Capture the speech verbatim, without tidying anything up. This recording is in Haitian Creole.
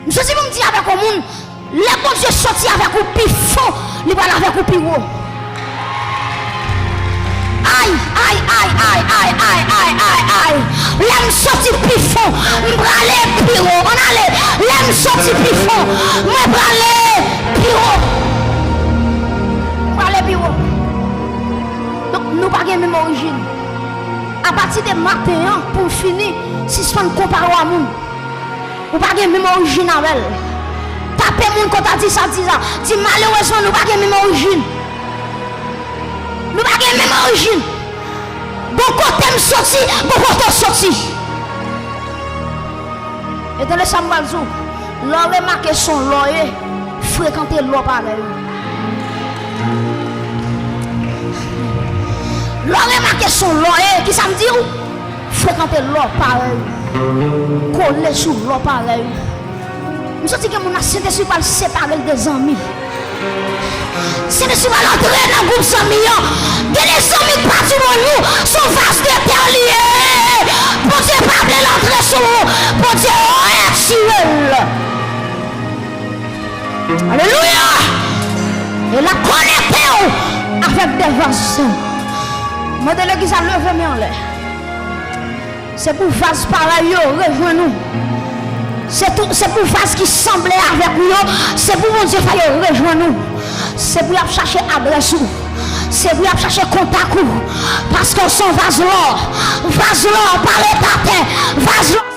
M soti pou m di avèk yon moun, lè Bondye soti avèk ou pi fon, li pral avèk ou pi wo. Ay, ay, ay, ay, ay, ay, ay, ay, ay. Lè m soti pi fon, m prale pi wo. Ann ale. Lè m soti pi fon, mwen prale pi wo. M prale pi wo. Donk, nou pa gen menm orijin. Apati de maten an, pou m fini, sispann konpare w a moun. Ou pa gen menm orijin avè l. Tape moun kote a, di sa, di sa. Di, malerezman, nou pa gen menm orijin. Nou pa gen menm orijin. Bon kote m soti, bon kote w soti. E tande sa m pral di w. Lè w remake se yon lò w ye, frekante lò parèy ou. Lè w remake se yon lò w ye, kisa m di w? Frekante lò parèy ou. Kole sou lò parèy ou. M santi gen moun la, Sentespri pral separe l de zanmi. Sentespri pral antre nan gwoup zanmi an. Gen de zanmi k pa di bò nou, se yon vas de tè li ye. Bondye pa vle l antre sou ou. Bondye retire l. Alelouya! E l ap konekte w avèk de vas. Mande legliz la leve men anlè. Se pou vaz parèy yo rejwenn ou. Se tou, se pou vaz ki sanble avèk ou yo, se pou Bondye fè yo rejwenn ou. Se pou y ap chache adrès ou. Se pou y ap chache kontak ou. Paske w se yon vaz lò. Vaz lò pa ret atè. Vaz lò